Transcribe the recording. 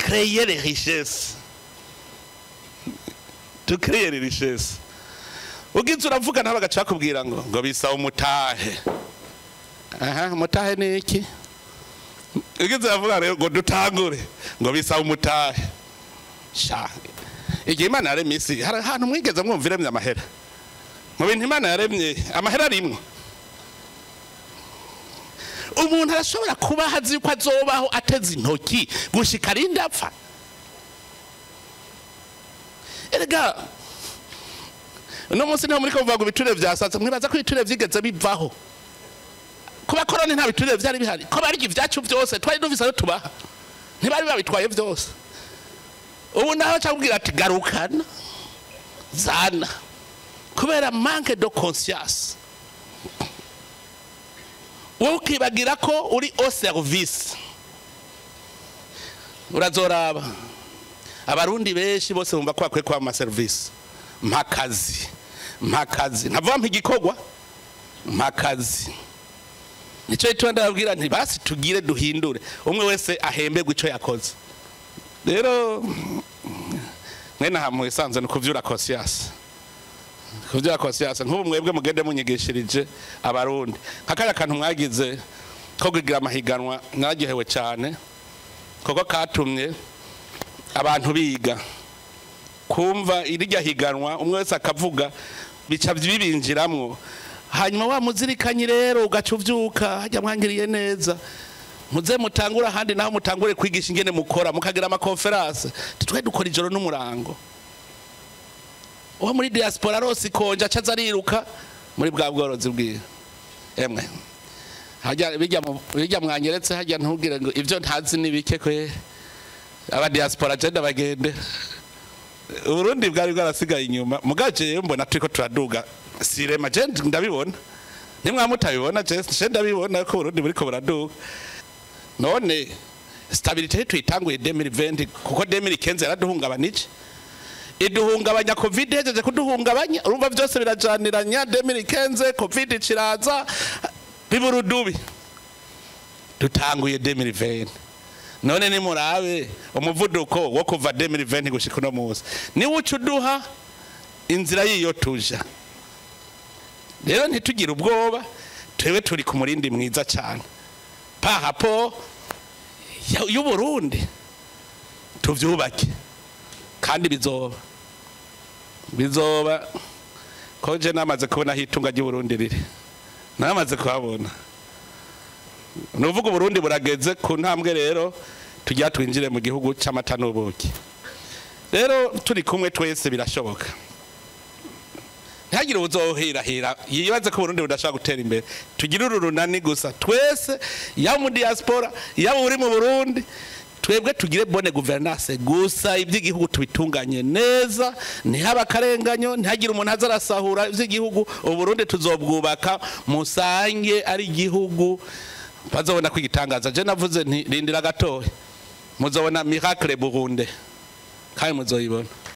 Créer les richesses, ducréer les richesses. Ugize uravuga nawe bagaca bakubwira ngo bisaba umutahe. Aha, umutahe ni iki? Ugize uravuga rero ngo dutangure, ngo bisaba umutahe. Sha, igihe Imana yaremye isi, hari ahantu mwigeze mwumva iremye amahera? Mu bintu Imana yaremye, amahera arimwo. Umuntu arashobora kuba azi yuko azobaho ateze intoki gushika arinde apfa. Erega uno munsi niho muriko muvuga ngo ibiturire vyasatse, mwibaza ko ibiturire vyigeze bivaho? Ku bakoroni nta biturire vyari bihari? Ko barya ivyacu vyose, twari dufise ayo tubaha, ntibari babitwaye vyose? Ubu naho cakubwira ati garukana, zana, kubera manque de conscience. Wowe ukibagira ko uri au service. Urazoraba Abarundi benshi bose bumva ko bakwiye kuba mu maserivisi. Mpakazi, mpakazi, ntavuga mpa igikorwa, mpakazi. Nicyo gituma ndababwira nti basi tugire duhindure, umwe wese ahemberwe ico yakoze. Rero mwene aha mubisanzwe ni kuvyura conscience, kuvyura conscience. Nk'ubu mwebwe mugende munyigishirije Abarundi nka kariya kantu mwagize ko kugira amahiganwa, nararyohewe cyane kuko katumye abantu biga kumva irya higanwa, umwe wese akavuga, bica bibinjiramwo. Hanyuma wa muzirikanyi rero ugaca uvyuka hajya mwangiriye neza, muze mutangure ahandi naho, mutangure kwigisha ingene mukora, mukagira amaconférences. Twe dukora ijoro n'umurango. Uwo muri diaspora rose ikonje acaza ariruka muri bwa bworozi bwiwe. Emwe, hajya bijya mwanyeretse hajya, ntubwire ngo ibyo ntazi ni bike kwe. Aba diaspora je bagende, Uburundi bwari bwarasigaye inyuma, mugaje mbona turiko turaduga sirema. Je ndabibona, nimwa mutabibona, je ndabibona ko Uburundi buriko buraduga. None stabilité tuyitanguye 2020, kuko 2015 yaraduhungabanije, iduhungabanya. Covid hejeje kuduhungabanya, urumva byose birajaniranya. 2015 Covid kiraza, biburudubi. Dutanguye 2020, none nimurabe umuvuduko wo kuva 2020 gushika uno munsi, niwo uca uduha inzira y'iyo tuja. Rero ntitugire ubwoba, twebwe turi ku murindi mwiza cyane par rapport y'Uburundi. Tuvyubake kandi bizoba, bizoba ko je namaze kubona aho itunga ry'Uburundi riri, namaze kuhabona. Ni uvuga Uburundi burageze ku ntambwe. Rero tujya twinjire mu gihugu c'amata n'ubuki. Rero turi kumwe twese birashoboka. Ntihagire uzohirahira yibaze ko Burundi budashobora gutera imbere. Tugire uru runani gusa twese, yaba mu diaspora, yaba uri mu Burundi. Twebwe tugire bonne gouvernance gusa, iby'igihugu tubitunganye neza, ntihaba akarenganyo, ntihagire umuntu aza arasahura iby'igihugu. Uburundi tuzobwubaka, musange ari igihugu bazobona ko igitangaza. Je navuze nti rindira gatoya, muzobona miracle Burundi, kandi muzoyibona.